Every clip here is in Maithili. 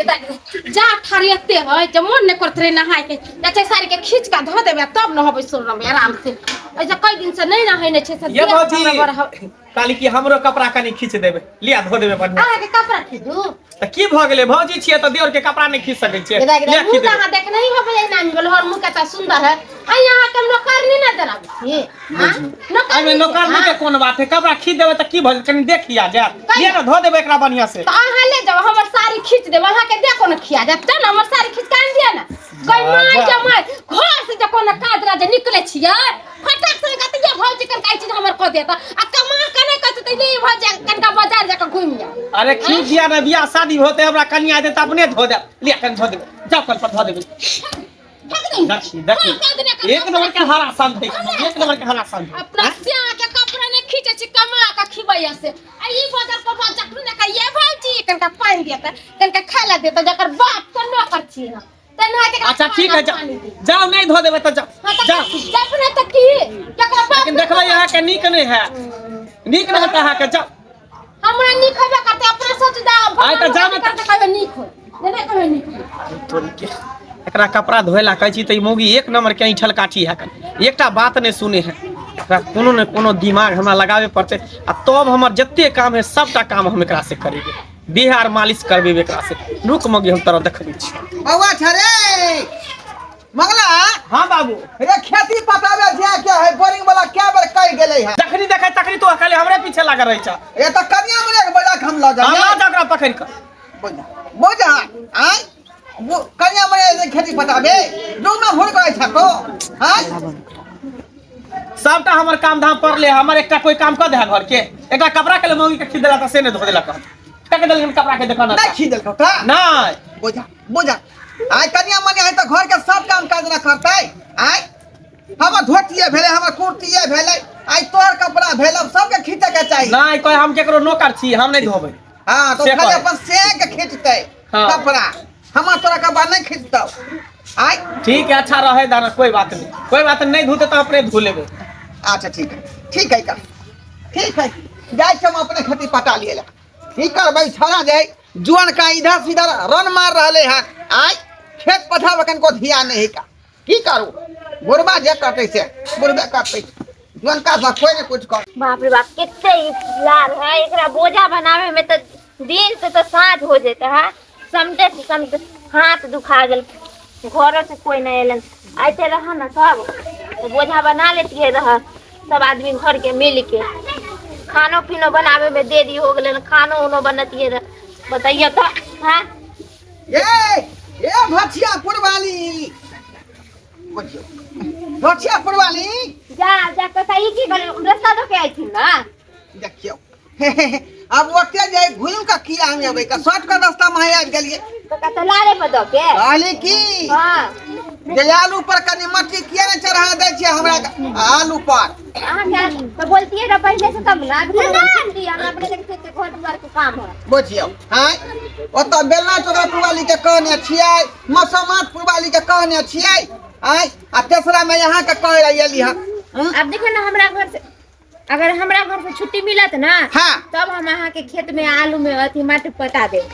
जा ठारी एते है जे मन नहीं करत रहे नहाय के जा छै साड़ी के खींच के धो देबै तब नहबै सोरम आराम से ऐसे कई दिन से नहीं नहेने छै से ये देह भौजी हमरा बड़ ह- कहली कि हमरो कपड़ा कनी खींच देबै लिया धो देबै बढ़िया अहाँके कपड़ा खींचू तऽ की भऽ गेलै भौजी छियै तऽ देवर के कपड़ा नहि खींच सकै छियै दादा लिया मुँह खींच तऽ देबै अहाँ देखने ही होबै एना में बोलो मुँह कता सुंदर है आ यहाँ के नौकरनी ना देलक छी हाँ? नौकरनी एहिमे नौकरनी के कोन बात है कपड़ा खींच देबै तऽ की भऽ जेतै कनी देखिया जायत लिया ने धो देबै एकरा बढ़िया से तऽ अहाँ ले जाओ हमर साड़ी खींच देब अहाँके देखो ने खिया जायत तऽ ने हमर साड़ी खींच के आनि दिअ ने कोई माय जा। जमाय घर से जे कोनो काज राज निकले छियै फटाक से कहते ये भौजी कनका ई चीज हमर कऽ देता आ कमा के नहि कहते तऽ नहीं भौजी कनका बाजार जाके घूमि आउ अरे खींच दिया ने बियाह शादी होते हमरा कनिया देते अपने धो देब लिया कनी धो देबै जाओ कल पर धो देबै फेंक दही। देखी देखी हाँ, कऽ देने कर एक नंबर के हरा संत है एक नंबर के हरा संत है अपना सिया के कपड़ा ने खींचे छी कमा के खिबैया से आ ई बदल पर बात जखन ने कहिए भौजी कनका पानि देता कनका खाय ला देता जकर बाप के नौकर छी हम तऽ नहा के अच्छा ठीक है जाओ जाओ नहीं धो देबै तऽ जाओ जाओ जब ने तऽ की जकर बाप लेकिन देखबै अहाँके नीक नहि है नीक नहि हेतै अहाँके जाओ हमरा नीक हेबे करतै अपना सोच दा आइ तऽ जामे करते कहबै नीक होय नहि नहि कहबै नीक होय तोरी के एकरा कपड़ा धोए ला कहै छी तऽ ई मौगी एक नंबर के ऐंठल काठी है कन एकटा बात नहि सुने है एकरा कोनो ने कोनो दिमाग हमरा लगाबे पड़तै आ तब हमर जते काम है सबटा काम हम एकरा से करेबै देह आर मालिश करबेबै एकरा से रुक मौगी हम तोरा देखबै छी बौआ छ रे मंगला हाँ बाबू रे खेती पटाबे जे के है बोरिंग वाला क्या बेर कहि गेलै है जखनी देखै तखनी तो खाली हमरे पीछे लागल रहै छ ए त कनिया मने के बजा के हम लऽ हम जाइए लऽ जाउ ओकरा पकड़ि कऽ बोझा बोझा आय वो कनिया मने जे खेती पटाबे डूबना भूल गए छ तो आय सबटा हमर काम धाम पड़ले हमर एकटा कोई काम कऽ दे घर के एकटा कपड़ा के ले मौगी के खींच देला तऽ से नहि धो देलक फेंक देलखिन कपड़ा के देखऽ नहीं खी देलकौ त नहि बोझा बोझा आय कनिया मने है त घर के सब काम काज ना करतै आय हमर धोतिए भेलै हमर कुर्तिए भेलै आय तोहर कपड़ा भेलै सबके खींचे के चाही नहि कोई हम केकरो नौकर छी हम नहि धोबै हाँ तो से खाली कहै। अपन से के खींचतै हाँ। कपड़ा हमर तोरा कपड़ा नहीं खींचतौ आय ठीक है अच्छा रहे दाना कोई बात नहीं कोई बात नहीं धोते तो अपने धो लेबे अच्छा ठीक है ठीक है कर ठीक है जाइ छी हम अपने खेती पटा लिए ला की करबै छड़ा जाय जुअन का इधर से इधर रन मार रहले है आय खेत पथार कनको ध्यान नहीं का की करू बुढ़बा जे करतै से बुढ़बे करतै जुअनका से कोई नहीं कुछ कर बाप रे बाप कते ई लार है एकरा बोझा बनावे में तो दिन से तो साँझ हो जेते है समटे से समटे हाथ दुखा गेल घरों से कोई नहीं एलन आते रह ना सब तो बोझा बना लेतिए रह सब आदमी घर के मिल के खानो पीनो बनावे में देरी हो गेल खानो उनो बनतिए रह बताइए तो हाँ ए ए भछिया पुरवाली बुझियौ भछिया पुरवाली जा जा के सही की करे रास्ता दो के आई थी ना देखियौ अब ओते जाय घुमि कऽ किया हम अबै का शॉर्टकट रास्ता में आबि गेलियै तो कहते लारे पर दो के कहली की हाँ जे आलू पर कनि मट्टी किया ने चढ़ा दै छियै हमरा आलू पर अहाँ क्या तो बोलती है ना पहले से तब ना अभी हमरा अपने देखते थे घर द्वार के काम है बुझियौ आँय ओतऽ बेलना चौका पुरवाली के कहने छियै मसोमात पुरवाली के कहने छियै आँय आ तेसरा में यहाँ के कहै लए एली हँ हँ? अब देखिए ना हमरा घर से अगर हमरा घर से छुट्टी मिलत ना हाँ। तब हम अहाँ के खेत में आलू में अथी माटी पटा देब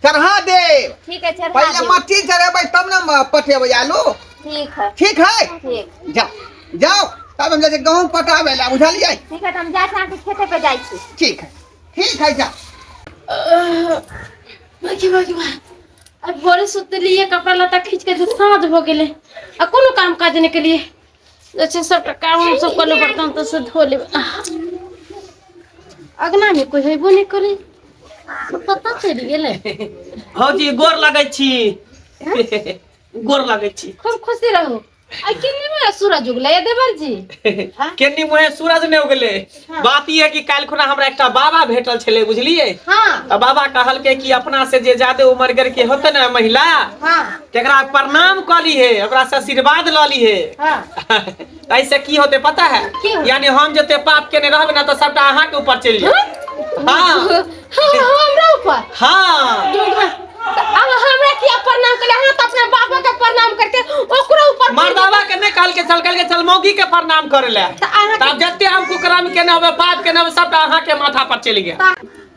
चढ़ा देब ठीक है चढ़ा पहिले देब मट्टी चढ़ेबै तब ने पटेबै आलू ठीक है ठीक है ठीक जाओ जाओ तब हम जाइ छियै गहूँम पटाबै लए बुझलियै ठीक है तो हम जाइ छी अहाँके खेते पे जाइ छी ठीक है ठीक है जाओ बाकी बाकी बा अब भोरे सुतलिए कपड़ा लत्ता खींच के जे साँझ हो गेलै आ कोनो काम काज नहि केलिए जे छै सबटा काम उम सब करलो बर्तन तो से धो लेब अगना में कोई हेबो नहि करे सब पता चलि गेलै भौजी गोर लगै छी गोर लगै छी खूब खुशी रहू आ केने में सूरज उगलै या देवर जी केनी मुहे सूरज नहि उगले बात ई है कि काल्हि खुना हमरा एकटा बाबा भेटल छलै बुझलियै हाँ तऽ बाबा कहलकै कि अपना से जे ज्यादे उम्र के होते ने महिला हाँ तेकरा प्रणाम कऽ लीहे ओकरा से आशीर्वाद लऽ लीहे हाँ ऐसे की होते पता है की होते? यानी हम जते पाप केने रहबे ना तो सबटा अहाँ के ऊपर चलि जायत हाँ हाँ हमरा ऊपर हाँ तऽ अब हमरा किया प्रणाम करे अहाँ तऽ अपना बाबा के प्रणाम करते ओकरो ऊपर मर्दावा के नहीं कहल के चल कहल के चल मौगी के प्रणाम करे ले तऽ अहाँ तब जते हम कुकर्म केने होबे पाप केने होबे सबटा अहाँ के माथा पर चलि गेल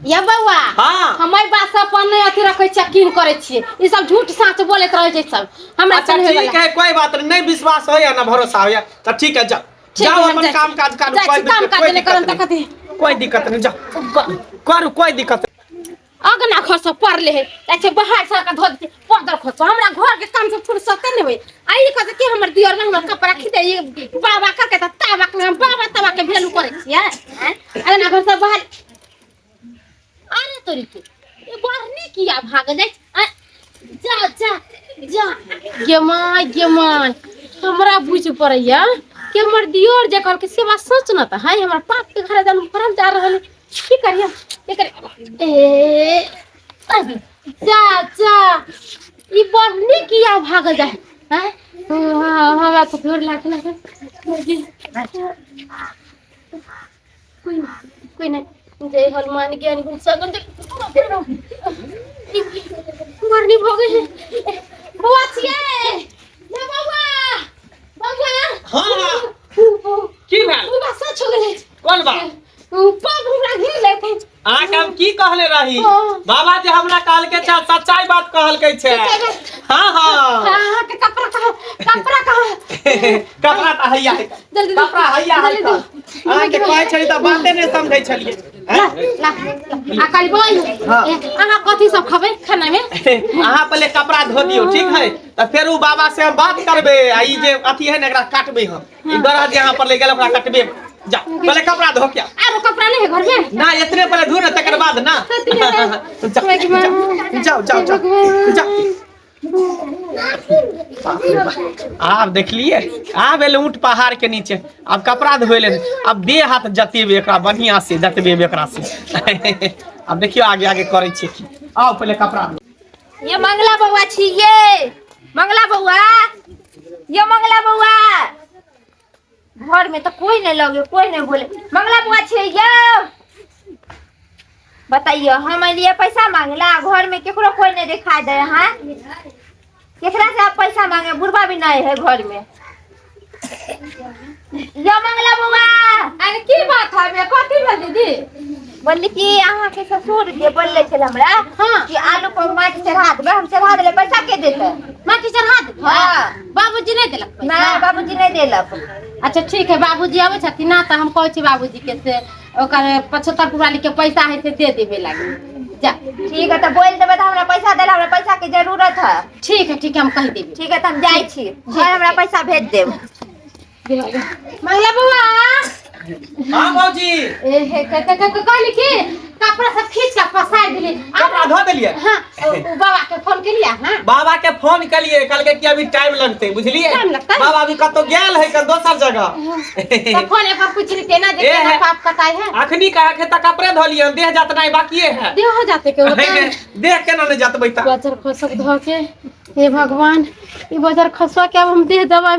ये बौआ हाँ। हम एहि बात सब पर नहि अथी रखै छियै यकीन करै छियै ई सब झूठ साँच बोलैत रहै छै सब हमरा अच्छा से नहि ठीक है कोई बात नहीं नहीं विश्वास हो या ना भरोसा हो या तो ठीक है जाओ ठीक जाओ है, हम अपन जाइ छी। काम काज करू जाइ कोई छी, काम दिक्कत काज कोई नहि करम दिक्कत तऽ कथी? नहीं कोई दिक्कत नहीं जाओ करू कोई दिक्कत अगना घर सब पड़ले है जाइ छै बाहर सर के धो दै छै पदर खसो हमरा घर के काम सब फुर्सते नहि होय आ ई कहै छै कि हमर दियर ने हमर कपड़ा खींचे ई बाबा करके तऽ ताबा के हम बाबा ताबा के भेलू करै छियै आँय? अगना घर सब बाहर अरे तोरी के ई बढ़नी किया भाग जाइ छै? आँय? जा जा जा गे माय गे माय हमरा बुझ पड़ैया कि हमर दियोर जे कहलकै से बात सच न तऽ है हमर पाप के घर जन्म करल जा रहल है की करिए की करिए ए अरे, जा जा ई बढ़नी किया भागल जाए हैं हाँ, हमरा तो जोर लागे लागे कोई नहीं कोई नहीं जय हनुमान ज्ञान गुण सगन मरनी भऽ गेल बौआ छियै ने बौआ बौआ हाँ हाँ की भेल बौआ सच हो गेलै कोन बात पाप हमरा घिर लेते अहाँके हम की कहले रही हाँ। बाबा जी हमरा कहलके छै सच्चाई बात कहलके छै हाँ हाँ अहाँके कपड़ा कहाँ कपड़ा कहाँ कपड़ा तऽ हैया है जल्दी कपड़ा हैया है जल्दी तऽ। अहाँके कहै छली तऽ बाते नहि समझै छलियै ला ला ला। आ काली बोल अहाँ कथी सब खबै खाना में अहाँ पहिले कपड़ा धो दियौ ठीक है तऽ फेर उ बाबा से हम बात करबै आ ई जे अथी है ने एकरा काटबै हम ई गरह जे अहाँ पर ले गेल ओकरा कटबै जा पहिले कपड़ा धो के आ। आरो कपड़ा नहीं है घर में ना इतने पहिले धो ने तकर बाद ना जाओ जाओ जाओ जाओ जाओ बाप रे बाप। आब देखलिए आब एलै ऊँट पहाड़ के नीचे आब कपड़ा धोए ले आब देह हाथ जतेबे एकरा बढ़िया से जतेबे एकरा से आब देखियो आगे आगे करै छियै की आउ पहिले कपड़ा धो। ये मंगला बउआ छी ये मंगला बउआ ये मंगला बउआ घर में तो कोई नहीं लगे कोई नहीं बोले मंगला बउआ छी ये बताइयो हम लिए पैसा मांगला घर में केकरो कोई नहीं दिखा दे हाँ केकरा से आप पैसा मांगे बुढ़वा भी नहीं है घर में यो मंगला बउआ अरे की बात है बे कथी भेल दीदी बोलली कि अहाँ के ससुर जे बोलले छल हमरा हाँ। कि आलू पर माटी चढ़ा देबै हम चढ़ा देले पैसा के देतै माटी चढ़ा देबै हाँ। बाबूजी नहीं देलक पैसा? ना बाबूजी नहीं देलक अच्छा ठीक है बाबूजी आबै छथिन ना तऽ हम कहै छी बाबूजी के से ओकर 75 पुराली के पैसा है से दे देबे लागी जा ठीक है तऽ बोल देबै तऽ हमरा पैसा देला हमरा पैसा के जरूरत है ठीक है ठीक है हम कहि देबै ठीक है तऽ हम जाइ छी घर हमरा पैसा भेज देब मंगला बउआ हाँ भौजी ए हे क क क कहली कि कपड़ा सब खींच के पसार देली कपड़ा धो देलियै हाँ ओ बाबा के फोन केलियै हाँ बाबा के फोन कलिए कहलकै कि अभी टाइम लगतै बुझलिए टाइम लगतै? बाबा अभी कतौ गेल है कल दोसर जगह तो फोन एक बार पूछ लेते ना ए देखते ना है। पाप कटाई है अखनी कहा के त कपड़े धोलिए देह जतना बाकिए है देह हो जाते के होता है देह केना नहीं जतबै त बजर खसक धो के हे भगवान ई बजर खसवा के अब हम देह दबा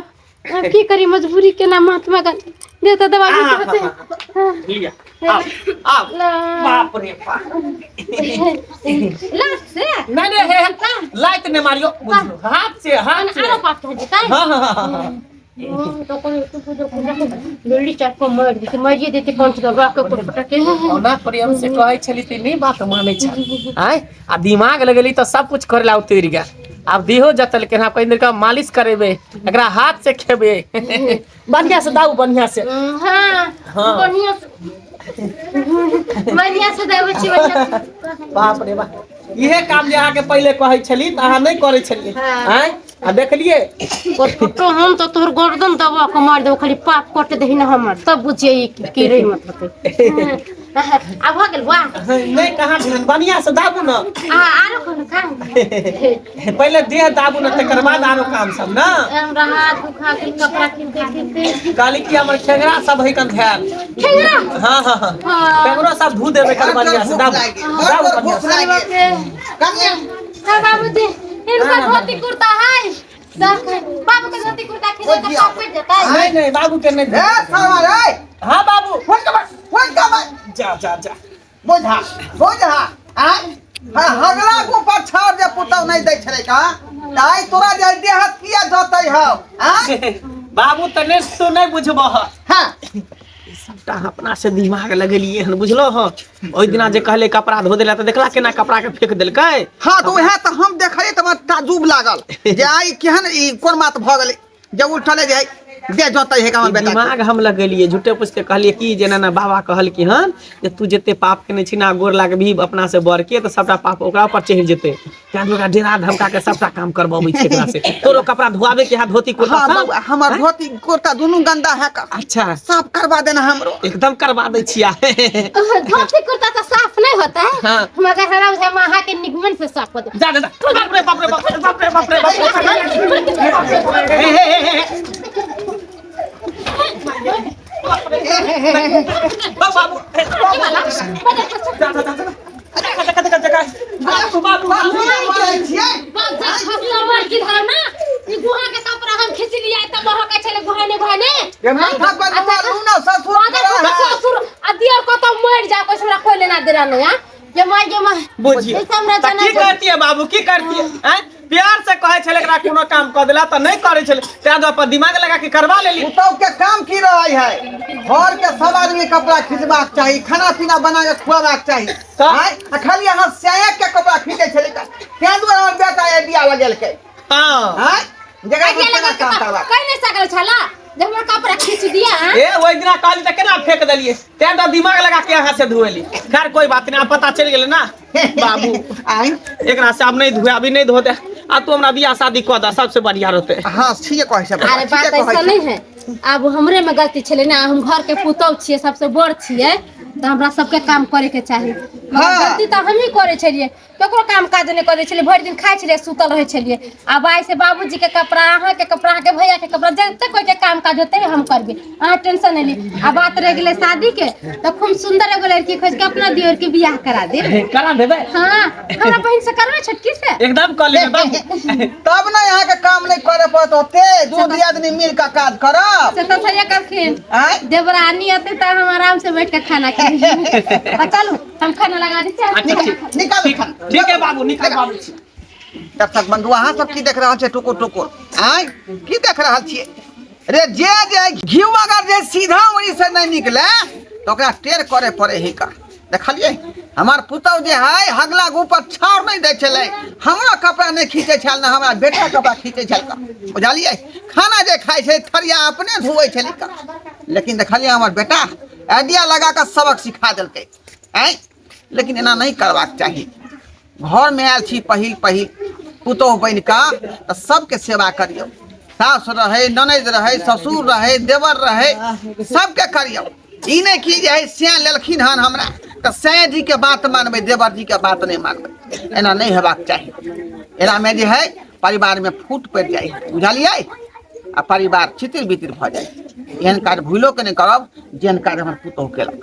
अब की करी मजबूरी के ना महात्मा गांधी देह तो दबा हाँ, हाँ, लिया आब आब बाप रे बाप लास्ट से नहीं नहीं हे लाइट नहीं मारियो बुझलो हाथ से हाथ से आरो पाप हो जेतै हाँ हाँ हाँ हाँ तो कोई तो पूजा लुल्ली चाट को मर देते मरिए देते कौन से दबा के ऊपर पटके ओना प्रेम से कहै छली त नहीं बात मानै छल आय आ दिमाग लगेली त सब कुछ करे ला उतरि गेल आब देहो जतल के कहीं देर का मालिश करेबे एकरा हाथ से खेबे बढ़िया से दाऊ बढ़िया से हाँ हाँ। बढ़िया से बढ़िया से देबै छी बढ़िया से। बाप रे बाप इहे काम जे अहाँके पहिले कहै छली तऽ अहाँ नहि करै छलियै हाँ। आँय आ देखलियै और फोटो हम तो तोहर गर्दन दबा के मार देबो खाली पाप कट दही ना हमर तब बुझिए ई की रही मतलब आब भऽ गेल वाह नहि कहाँ भेल बढ़िया से दाबू ने आ आरो कोन काम पहिले देह दाबू ने तकर बाद आरो काम सब ने हमरा हाथ दुखा गेल कपड़ा खींचते खींचते कहली कि हमर खेंगरा सब है कन धैल खेंगरा हाँ हाँ हाँ हाँ। खेंगरो सब धू देबै कन बढ़िया से भूख दाबू लागि गेल, दाबू बड़ बढ़िया भूख से लागि गेल। कनिया हाँ बाबूजी इनका धोती कुर्ता है सब है। बाबू के धोती कुर्ता खींचे तो पाप कट जाता है नहीं नहीं बाबू के नहीं ए साला रे हाँ बाबू फोन कर फोन कर जा जा जा बोझा बोझा आय हाँ हगला के ऊपर छाड़ जे पुतौ नहीं दै छलै का आइ तोरा जे देह हाथ किया जतै हौ आय बाबू तने तू नहीं बुझबह हाँ सबटा अपना से दिमाग लगेलिए हन बुझलो हो। ओहि दिना जे कहले कपड़ा धो देला तऽ देखला केना कपड़ा के फेंक देलकै। हाँ तऽ उएह तऽ हम देखलियै तऽ हमरा ताजुब लागल जे आइ केहन ई कोन बात भऽ गेलै जे उठले जे दे जोतै है हमर बेटा के। दिमाग हम लगेलिए झूठे पूछ के कहलिए कि जेना ना बाबा कहलखिन हन जे तू जते पाप केने छी ना गोर लागबही अपना से बढ़ के तऽ सबटा पाप ओकरा पर चढ़ि जेतै। तें ओकरा डेरा धमका के सबटा काम करबबै छै एकरा से। तोरो कपड़ा धोआबे के है धोती कुर्ता हाँ सब? बउआ, हमर धोती कुर्ता दुनू गंदा है का। अच्छा साफ करवा देना हमरो। एकदम करवा दै छिया। धोती कुर्ता तो साफ नहीं होता है। हाँ। मगर हम अहाँ के निगमन से साफ होते। जा जा जा। बाप रे बाप रे बाप रे बाप रे बाप रे बाप रे। हे हे हे हे। बाबू बाबू। जा जा जा जा। देखा देखा देखा देखा। बाबू बाबू बाबू। गुहा के कपड़ा हम खींच लिया तब वहाँ के छले गुहाने गुहाने। ये माथा पर लूना ससुर बादल ससुर आ दियर को तो मर जा कोई हमरा कोई लेना देना नहीं हां ये मार ये मार बुझिए ऐसा हमरा तऽ जाना की करतियै बाबू की करतियै आँय प्यार से कहै छलै एकरा कोनो काम कऽ देला तऽ नहि करै छलै तैं दुआरे अपन दिमाग लगा के करवा लेली। पुतहु के काम की रहै है घर के सब आदमी कपड़ा खिंचबाक चाही खाना पीना बना के खुआबाक चाही तऽ? आँय आ खाली अहाँ सैयक के कपड़ा खींचै छलै तैं दुआरे हमर बेटा आइडिया लगेलकै। हाँ। आँय जकरा आइडिया केना लगा काम के करबाक कहि नहि सकल छला जे हमर कपड़ा खींच दिया। ए ओहि दिना कहली तऽ केना फेंक देलियै तैं तऽ दिमाग लगा के अहाँ से धोएली। खैर कोई बात नहीं आब पता चलि गेलै ना बाबू। आँय एकरा से आब नहीं धोए अभी नहीं धोते आ तू हमरा बियाह शादी कऽ दे सबसे बढ़िया रहते। हाँ ठीके कहै छै अरे ठीके बात कहै ऐसा छै। नहीं है आब हमरे में गलती छलै ना हम घर के पुतहु छियै सबसे बड़ छियै तऽ हमरा सबके काम करे के चाही। मगर हाँ। गलती तऽ हमही करै छलियै ककरो काम काज नहि करै छलियै भरि दिन खाइ छलियै सुतल रहै छलियै। आब आइ से बाबूजी के कपड़ा अहाँ के कपड़ा अहाँ के भैया के कपड़ा जते कोई के काम काज होते हम करबै अहाँ टेंशन नहीं ली। आ बात रह गेलै शादी के तऽ खूब सुंदर एगो लड़की खोज के अपना दियोर के बियाह करा दे। करा देबै? हाँ हमरा बहिन से करबै छोटकी से एकदम कऽ लेबै बाबू। तब ने अहाँ के काम नहीं करे पड़त ओते दू दियादनी मिल के काज करब। से तऽ सही कहलखिन आँय? देवरानी अते तऽ हम आराम से बैठ के खाना खेबै। चलू हम खाना लगा दै छियै। अच्छा, ठीक। निकालू ठीक खाना। ठीक है बाबू निकाल बाबू। दर्शक बंधु अहाँ सब की देख रहल छियै टुकुर टुकुर आँय की देख रहल छियै रे जे जे घी अगर जे सीधा उंगली से नहीं निकले तो ओकरा टेढ़ करे पड़े ही का। देखलियै हमार पुतहु जे है हगला गु पर छाउर नहीं दै छलै हमरा कपड़ा नहीं खींचै छल ना हमरा बेटा कपड़ा खींचै छल का बुझलियै। खाना जे खाइ छै थरिया अपने धोबै छलै का लेकिन देखलियै हमर बेटा आइडिया लगा कऽ सबक सिखा देलकै आँय। लेकिन एना नहीं करबाक चाही घर में आयल छी पहिल पहिल पुतोहु बनि कऽ तऽ सबके सेवा करियौ सास रहै ननैद रहै ससुर रहै देवर रहै सबके करियौ। ई नहि कि जे है सैं लेलखिन हन हमरा तऽ सैं जी के बात मानबै देवर जी के बात नहीं मानबै एना नहीं हेबाक चाही। एनामे जे है परिवार में फूट पड़ि जाइ है बुझलियै आ परिवार छितिर बितिर भऽ जाइ। एहन काज भूलो के नहीं करब जेहन काज हमर पुतोहु केलक।